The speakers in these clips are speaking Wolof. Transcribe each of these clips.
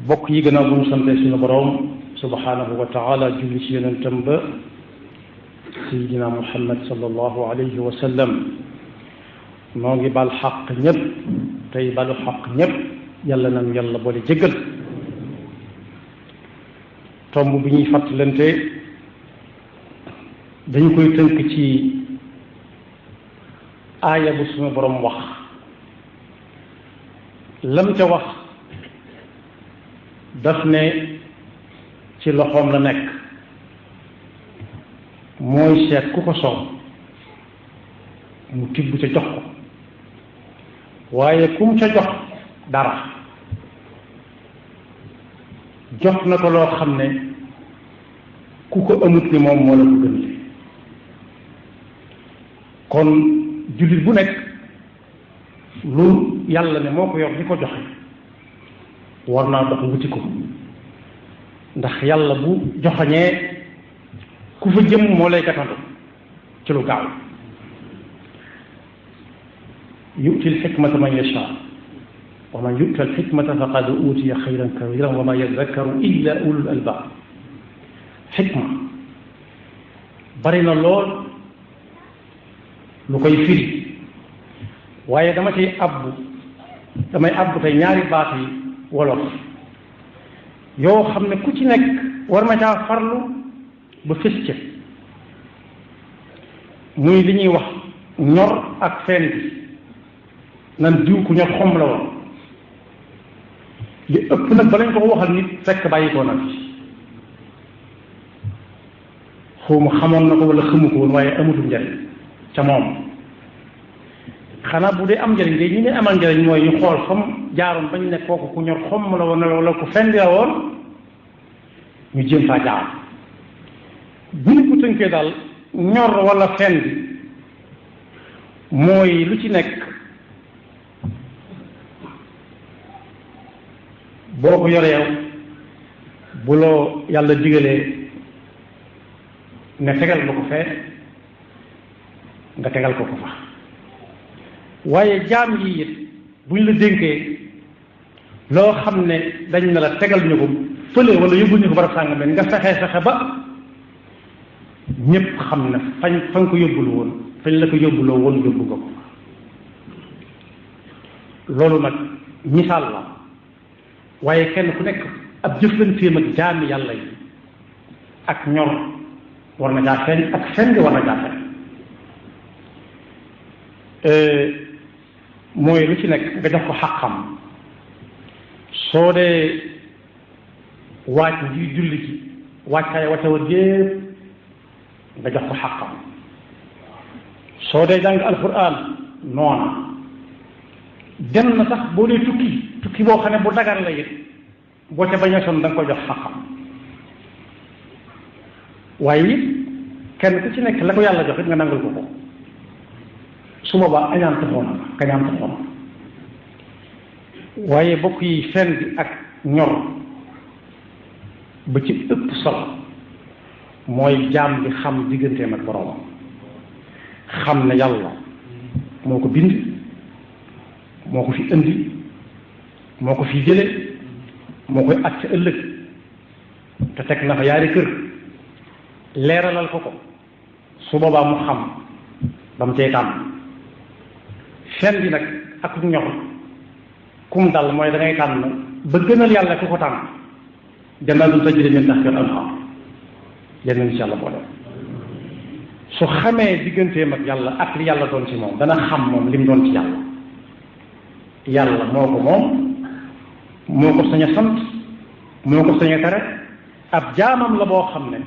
bokk yi gannaaw bu ñu sante suñu boroom subhanahu wa taala julli ci yonentam ba sayidina muhammad sallallahu alayhi wa sallam noo ngi bal xaq ñëpp tey balu xaq ñëpp yàlla nañu yàlla boole jéggal tomb bi ñuy fàttalante dañu koy tënk ci aaya bu suñu boroom wax lam ca wax daf ne ci loxoom la nekk mooy seet ku ko soob mu tibb ca jox ko waaye kum ca jox dara jox na ko loo xam ne ku ko amut ni moom moo la ko gën kon jullit bu nekk lu yàlla ne moo ko yor di ko joxe war naa dox wuti ko ndax yàlla bu joxañee ku fa jëm moo lay gàttandu ci lu gaaw yu'ti al-hikmata man yashaa wa man yu'ta al-hikmata faqad utiya xayran kathiran wa ma yadhakkaru illa ulul albaab xikma bari na lool lu koy firi waaye damay abbu tey ñaari baat yi wolof yoo xam ne ku ci nekk war na caa farlu ba fës ca muy li ñuy wax ñor ak fenn bi nan diw ku ñor xom la woon li ëpp nag ba lañ ko waxal nit fekk bàyyi ko nag xawma xamoon na ko wala xamu ko woon waaye amatul njariñ ca moom xanaa bu dee am njëriñ de ñi ne amal njëriñ mooy ñu xool fam jaaroon bañ ne kooku ku ñor xomm la woon wala ku fendi la woon ñu jéem faa jaar bu ñu ko tënkee daal ñor wala fendi mooy lu ci nekk boo ko yoree bu loo yàlla digalee ne tegal ba ko fee nga tegal ko ko fa waaye jaam yi it bu ñu la dénkee loo xam ne dañ ne la tegal ñu ko fële wala yóbbul ñu ko barab sàngam nga fexe ba ñépp xam ne fañ ko yóbbul woon fañ la ko yóbbuloo woon yóbbu nga ko loolu nag misaal la waaye kenn ku nekk ab jëflanteem ak jaami yàlla yi ak ñor war na jaa feeñ ak feeñ war na jaa feeñ mooy lu ci nekk nga jox ko xaqam soo dee waaj ngir julli ci waajtaay watawat yépp nga jox ko xaqam soo dee jàng alquran noona dem na sax boo dee tukki boo xam ne bu dagar la it boo ca bañ a sonn da nga koy jox xaqam waaye it kenn ku ci nekk la ko yàlla jox it nga nangal ko ko su boobaa añaan taxoon kañaan taxoon waaye bokk yi fen bi ak ñor ba ci ëpp solo mooy jaam bi xam digganteem ak boroomam xam ne yàlla moo ko bind moo ko fi indi moo ko fi jële moo koy at ca ëllëg te teg na fa yaari kër leeralal ko su boobaa mu xam ba mu cay tànn fen bi nag ak ñor kum dal mooy da ngay tànn ba gënal yàlla ku ko tànn jannaatun tajrii min tahtiha al-anhaar yéen nañu ci yàlla boole su xamee digganteem ak yàlla ak li yàlla doon ci moom dana xam moom li mu doon ci yàlla moo ko moom moo ko sañ a sant moo ko sañ a tere ab jaamam la boo xam ne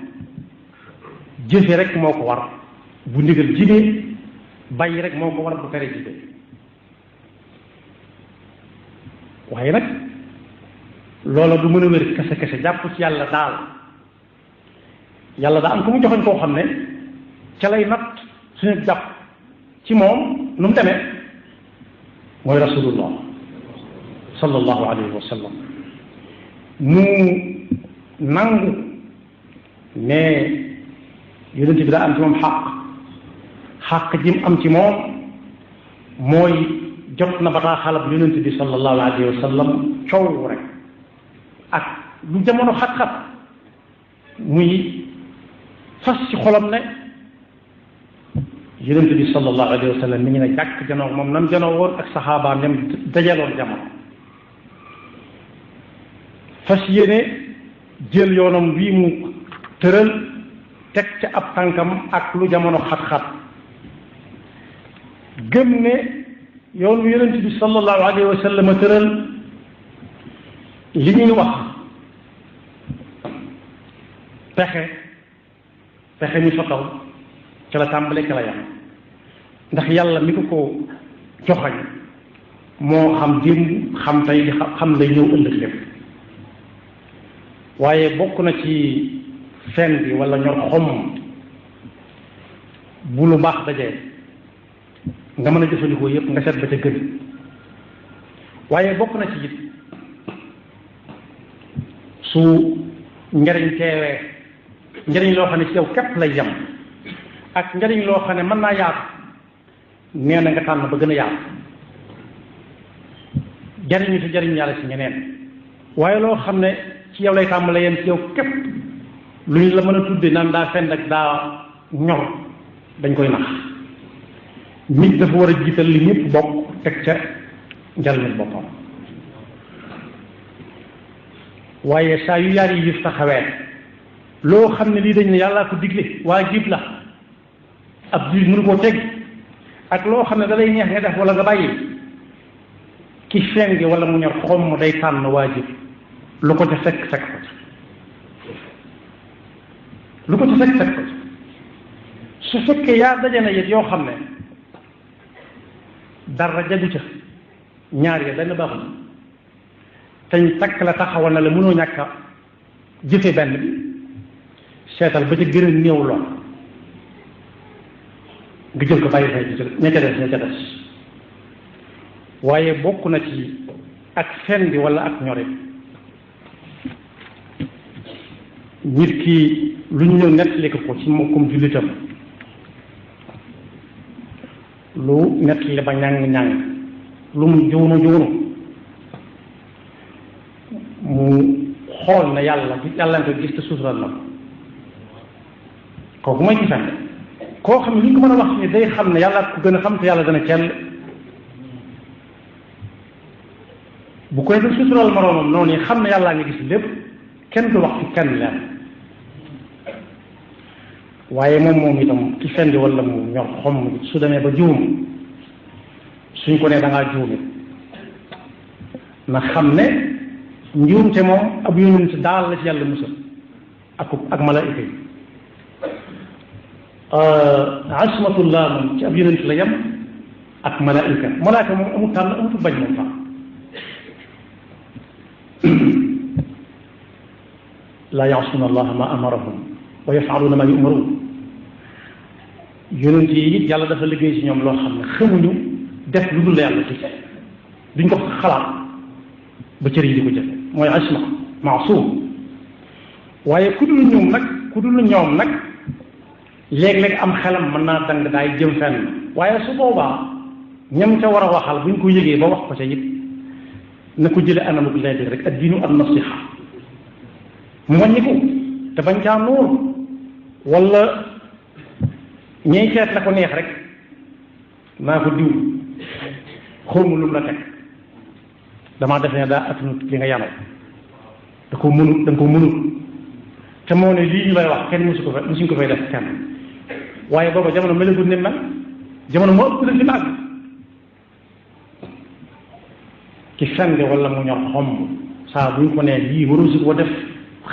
jëfe rek moo ko war bu ndigal jibee bàyyi rek moo ko war bu tere jibee waaye nag loola du mën a wér kese jàpp ci yàlla daal yàlla daa am ku mu joxoñ koo xam ne ca lay natt suñu jàpp ci moom nu mu demee mooy rasulullah sallallahu alayhi wa sallam mu nangu ne yonent bi daa am ci moom xaq ji mu am ci moom mooy jot na bataaxalab yonent bi sallallahu alayhi wa sallam coow rek ak lu jamono xat-xat muy fas ci xolam ne yonent bi sallallahu alayhi wa sallam mi ngi ne jàkk janoo moom nam janoo woon ak saxaabaam ñam dajaloon jamono fas yéene jël yoonam bii mu tëral teg ca ab tànkam ak lu jamono xat-xat gëm ne yoon wi yonent bi sallallahu alayhi wa sallam tëral li ñuy wax pexe mi sotaw ca la tàmbale ca la yam ndax yàlla mi ko joxañ moo xam démb xam tey di xam lay ñëw ëllëg lépp waaye bokk na ci fen bi wala ñor xom bu lu baax dajee nga mën a jëfandikoo yépp nga seet ba ca gën waaye bokk na ci it su njariñ teewee njariñ loo xam ne ci yow képp lay yam ak njariñ loo xam ne mën naa yaatu nee na nga tànn ba gën a yaatu jariñu ci jariñ yàlla ci ñeneen waaye loo xam ne ci yow lay tàmbale yem ci yow képp lu ñu la mën a tudde naan daa fenn ak daa ñor dañ koy nax nit dafa war a jiital li ñëpp bokk teg ca njariñul boppam waaye saa yu yaar yi yëf taxawee loo xam ne lii dañ ne yàllaa ko digle waajib la ab jullit mënu koo teg ak loo xam ne da lay neex nga def wala nga bàyyi ki fengi wala mu ñor xomm day tànn waajib lu ko ca fekk fekk ko ci lu ko ca fekk fekk ko ci su fekkee yaa daje na yit yoo xam ne dara jagu ca ñaar ya benn baaxul teñ takk la taxawal na la mënoo ñàkk a jëfe benn bi seetal ba ca gën a néew lool nga jël ko bàyyi fay ña ca des waaye bokk na ci ak fen bi wala ak ñore nit ki lu ñu ñëw nettali ko ci mbokkum jullitam lu nettali ba ñàng-ñàng lu mu juunu mu xool na yàlla nga ko gis te suutural na ko kooku mooy ci fen koo xam ne li ñu ko mën a wax ni day xam ne yàlla ko gën a xam te yàlla dana kenn bu koy def sutural moroomam noonu yi xam ne yàllaa nga gis lépp kenn du wax ci kenn leen waaye moom itam ki fendi wala mu ñor xom su demee ba juum suñ ko nee da ngaa juumit na xam ne njuumte moom ab yonent daal la ci yàlla musal ak malaayika yi asmatullah moom ci ab yonent la yem ak malaayika moom amul tànn amul bañ moom sax laa yaasuuna allaha ma amarahum wa yafaluuna ma yumaruun yonent yi it yàlla dafa liggéey ci ñoom loo xam ne xamuñu def lu dul la yàlla ci duñ ko xalaat ba cër yi di ko jëfe mooy asma maasum waaye ku dul ñoom nag léeg-léeg am xelam mën naa dang daay jëm fenn waaye su boobaa ñam ca war a waxal buñ ko yëgee ba wax ko ca it na ko jële anamuk léegi rek ad diinu an nasiha mu wàññi ko te bañ caa nuur wala ñey seet la ko neex rek naa ko diw xawma lu mu la teg damaa def ne daa attanut li nga yanoo da ko mënut te moo ne lii ñu lay wax kenn musuñ ko fay def kenn waaye booba jamono melagul ne mel jamono moo ëpp la ci màgg ki fende wala mu ñor xomm saa buñ ko nee lii waru si ko def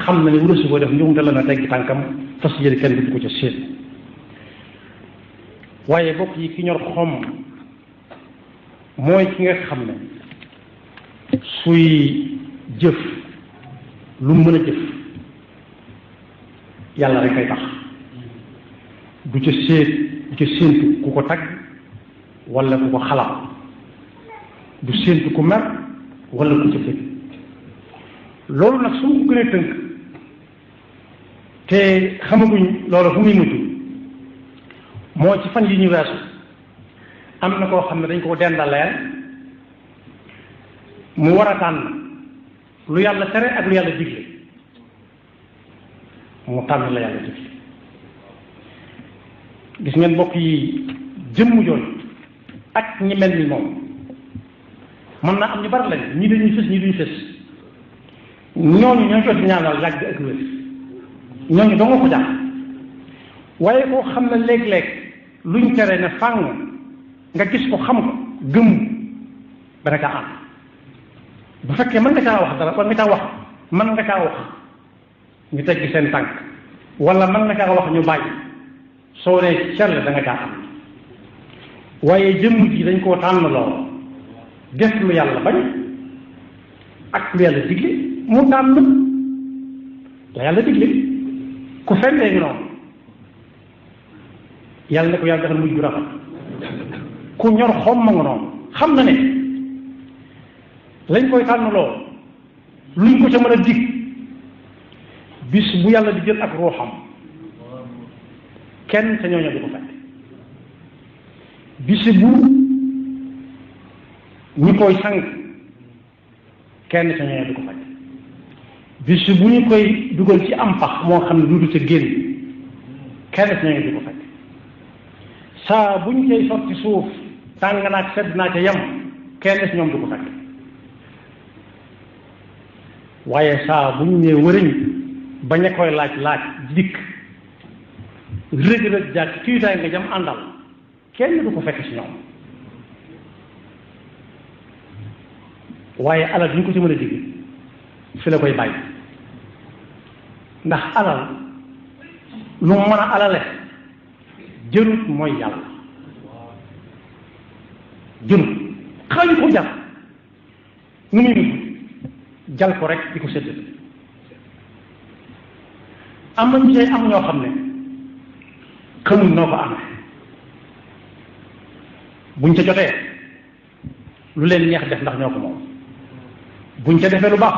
xam na ne waru si ko def njuumte la na teggi tànkam fas yéene kenn du ko ca séet waaye bokk yi ki ñor xomm mooy ki nga xam ne suy jëf lu mën a jëf yàlla rek kay tax du ca séentu ku ko tagg wala ku ko xalaat du séentu ku mer wala ku ca fekk loolu nag su ma ko gënee tënk te xamaguñ loolu fu muy mujj moo ci fan yi ñu weesu am na koo xam ne dañ ko dendaleel mu war a tànn lu yàlla tere ak lu yàlla digle mu tànn la yàlla digle. gis ngeen mbokk yi jëmm jooju ak ñi mel ni moom mën naa am ñu bari lañ ñii dañuy fës ñii duñu fës ñooñu ñoo jot ñaanal yàgg ak wér ñooñu doo nga ko jàpp waaye koo xam ne léeg-léeg luñ tere ne fàng nga gis ko xam ko gëm dana kaa am bu fekkee mën nga caa wax dara wala nga caa wax mën nga caa wax ñu teggi seen tànk wala mën nga caa wax ñu bàyyi soo nee cell da nga caa am waaye jëmm ji dañ koo tànn lool def lu yàlla bañ ak lu yàlla digle mu tànn la yàlla digle ku fendee ngi noonu yàlla ne ko yàlla defal mujj bu rafet ku ñor xom ma nga noonu xam na ne lañ koy tànn lool luñ ko ca mën a dig bis bu yàlla di jël ak ruuxam kenn sa ñooñu du ko fekk bis bu ñi koy sang kenn sa ñooñu du ko fekk bis bu ñu koy dugal ci am pax moo xam ne duudu ca génn kenn sa ñooñu du ko fekk saa bu ñu koy sotti suuf tàng naag sedd naa ca yem kenn si ñoom du ko fekk waaye saa bu ñu nee wëriñ bañ a koy laaj dikk rëg-rëg jàkk kiitaay nga jam àndal kenn du ko fekk ci ñoom waaye alal bi ñu ko ci mën a digg fi la koy bàyyi ndax alal lu mu mën a alale jërut mooy yàlla jërut xaaju ko jar nu muy mujj jal ko rek di ko séddale am nañu ci am ñoo xam ne xamuñ noo ko amee buñ ca jotee lu leen neex def ndax ñoo ko moom buñ ca defee lu baax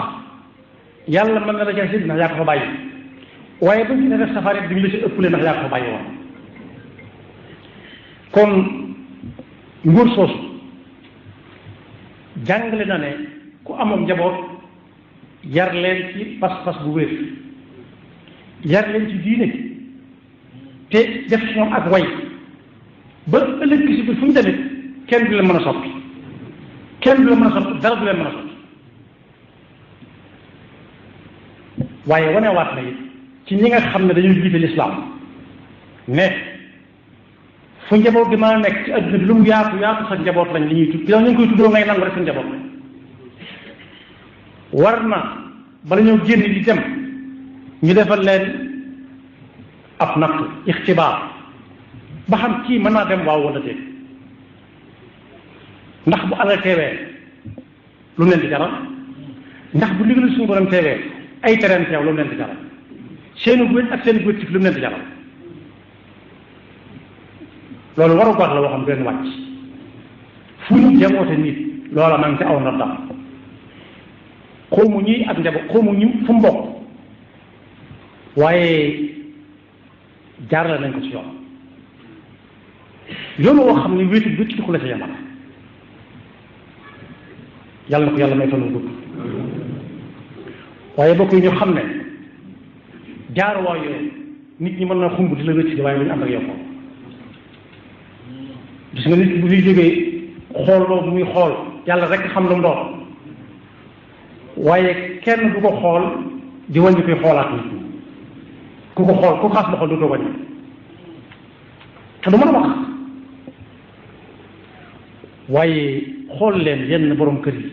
yàlla mën na la ca sédd ndax yaa ko fa bàyyi waaye buñ ci def safari duñu la ci ëppale ndax yaa ko fa bàyyi woon kon nguur soosu jàngale na ne ku amoon njaboot yar leen ci pas-pas bu wér yar leen ci diine te def ci ñoom ak way ba ëllëg si biir fu ñu demee kenn du leen mën a soppi kenn du leen mën a soppi dara du leen mën a soppi waaye wanewaat na it ci ñi nga xam ne dañuy jiite lislaam ne fu njaboot gi mën a nekk ci adduna bi lu mu yaatu sa njaboot lañ li ñuy tudd yow ñu ngi koy tuddoo ngay nangu rek sa njaboot lañ war na bala ñoo génn di dem ñu defal leen ab nattu ixtibaar ba xam kii mën naa dem waaw wala déet ndax bu alal teewee lu mu leen di jaral ndax bu ndigal suñu borom teewee ay terrain teew lu mu leen di jaral seeni góor ak seeni góor ci lu mu leen di jaral loolu waru baax la woo xam benn wàcc fu ñu jaboote nit loola maa ngi ci aw ndoddam xawmu ñuy ak njaboot xawmu ñu fu mu bokk waaye jaarale nañ ko ci yoon woo xam ne wéetu wéetu ku la ci yamal yàlla na ko yàlla may fan gudd waaye bokk yi ñu xam ne jaaruwaay yooyu nit ñi mën na xumb di la wécc di waaye lu ñu am ak yow ko gis nga nit bu ñuy jógee xool loolu muy xool yàlla rek xam lu mu doon waaye kenn du ko xool di wàññi koy xoolaat nit ñi ku ko xool ku xas ba xool du ko wàññi te du mën a wax waaye xool leen yenn borom kër yi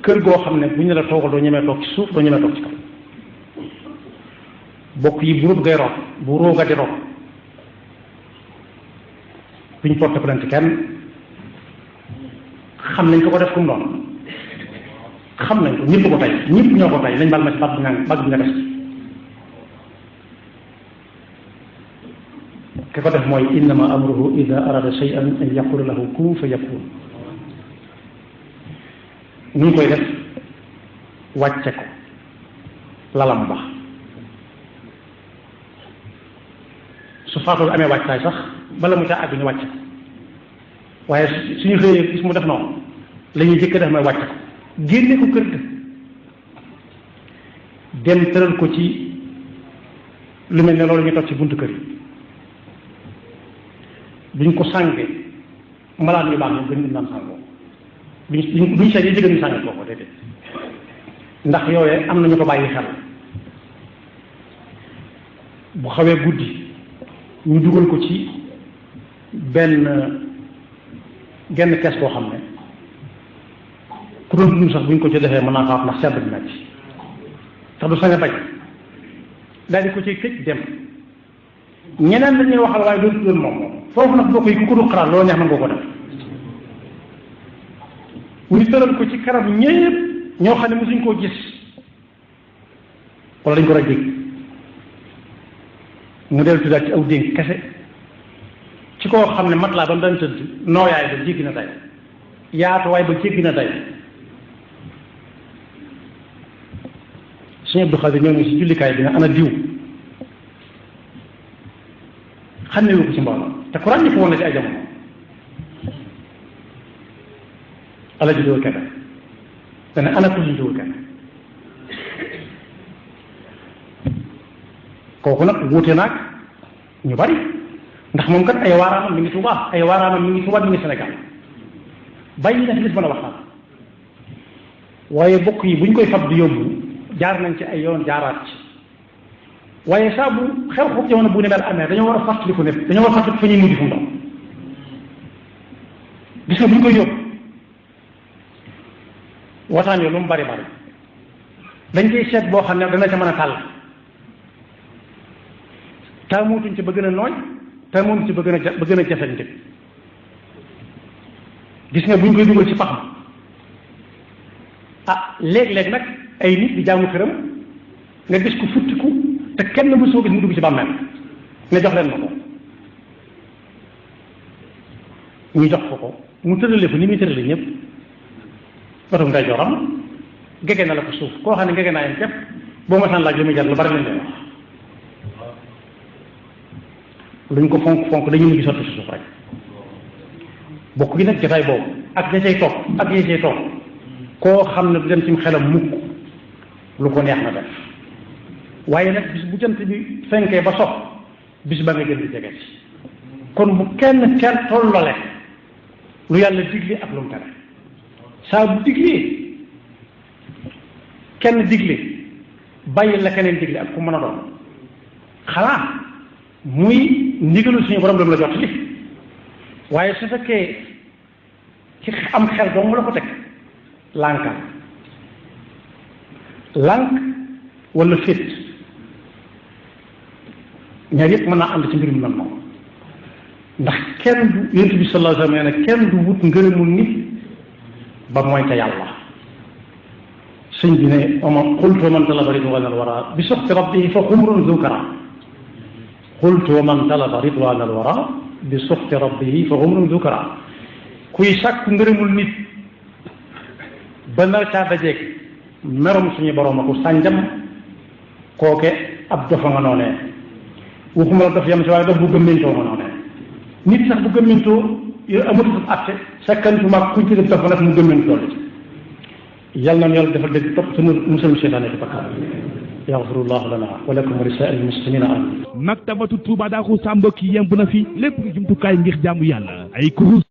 kër goo xam ne bu ñu la toogal doo ñemee toog ci suuf doo ñemee toog ci kaw bokk yi bu rëbb ngay root bu róoga di root duñ porte plainte kenn xam nañ ko def kum doon xam nañ ko ñëpp ko tey ñëpp ñoo ko tey nañ bal ma ci bag bi nga def ki ko def mooy innama amruhu ida arada shay'an an yaqula lahu kun fa yakun nu ñu koy def wàcce ko lalam ba su faatoo amee wàccaay sax bala mu caa àgg ñu wàcce ko waaye suñu xëyee gis mu def noonu la ñuy jëkk def mooy wàcce ko génne ko kër ga dem tëral ko ci lu mel ne loolu ñu toog ci buntu kër yi duñ ko sànge malaan yu baax ñu gën naan sàngoo duñ seet yi jigéen ñu sànge kooku déedéet ndax yooyee am na ñu ko bàyyi xel bu xawee guddi ñu dugal ko ci genn kees boo xam ne ku doon dund sax buñ ko ci defee mën naa xaaf ndax sedd bi metti tax du sañ a bañ daal di ko ci këj dem ñeneen dañuy waxal waaye dootu doon moom foofu nag boo koy ku ko du xalaat loolu neex mën nga ko def ñu tëral ko ci kanam ñépp ñoo xam ne mosuñ koo gis wala dañ ko rek dégg mu dellu tuddaat ci aw dénk kese ci koo xam ne mat laa ba mu daan tëdd nooyaay ba jéggi na day yaatuwaay ba jéggi na day suñu Abdou Khadir ñëw ni si jullikaay bi ne ana diw xam ne ko ci mbooloo te ku ràññi ko woon na ci ay jamono ala ji doo kebe dana ana ko jiw kebe kooku nag wuute naag ñu bari ndax moom kat ay waaraamam mi ngi Tuubaa ay waaraamam mi ngi Tuubaa mi ngi Sénégal bàyyi na fi lis mën a waxtaan waaye bokk yi bu ñu koy fab di yóbbu jaar nañ ci ay yoon jaaraat ci waaye saa bu xew xew jamono bu ne mel amee dañoo war a fàttaliku ne dañoo war a fàttaliku fa ñuy mujj fu mu doon gis nga bu ñu koy yóbbu wataan yoo lu mu bari bari dañ koy seet boo xam ne dana ca mën a tàll taamutuñ ci ba gën a nooy taamutuñ ci ba gën a jafeñ gis nga bu ñu koy dugal ci pax ah léeg-léeg nag ay nit di jaamu këram nga gis ko futtiku te kenn bu soo gis mu dugg ci bàmmeel ne jox leen ma ko ñu jox ko mu tërale ko ni muy tërale ñëpp otom ngay joram gege na la ko suuf koo xam ne gege naa yem képp boo ma saan laaj li muy jar lu bari lañ koy wax luñ ko fonk fonk dañu mujj sotti si suuf rek bokk gi nag jotaay boobu ak ña cay toog ak ña cay toog koo xam ne du dem ci xelam mukk lu ko neex na def waaye nag bis bu jant bi fenkee ba sox bis ba nga gën di jege ci kon bu kenn tollole lu yàlla digle ak lu mu tere saa bu diglee kenn digle bàyyi la keneen digle ak ku mën a doon xanaa muy ndigalu suñu borom dam la jot li waaye su fekkee ci am xel dong la ko teg lànkal lànk wala fit ñaar yëpp mën naa ànd ci mbir mi mel noonu ndax kenn du yonent bi sallallahu alayhi wa sallam nee na kenn du wut ngërëmul nit ba mooy te yàlla sëñ bi ne oma qultu man talaba ridwan al wara bi suxti rabbihi fa xumrun zukara qultu wa man talaba ridwan al wara bi suxti rabbihi fa xumrun zukara kuy sàkk ngërëmul nit ba nar caa dajeeg merom suñu borom ako sànjam kooke ab dofa nga noonee waxuma la dof yam ci waaye dof bu gëmmintoo nga noonee nit sax bu gëmmintoo yow amatul atte sakkantuma kuñ ci def dof nag mu gëmmintoo la ci yal na yàlla defal dégg topp sunu musal seytaane ci bakkaar yaxfirullahu lana wa lakum wa li saa'iril muslimina amin maktabatu Touba Darou Sam mbokk yi yemb na fi lépp lu jumtukaay ngir jaamu yàlla ay kurus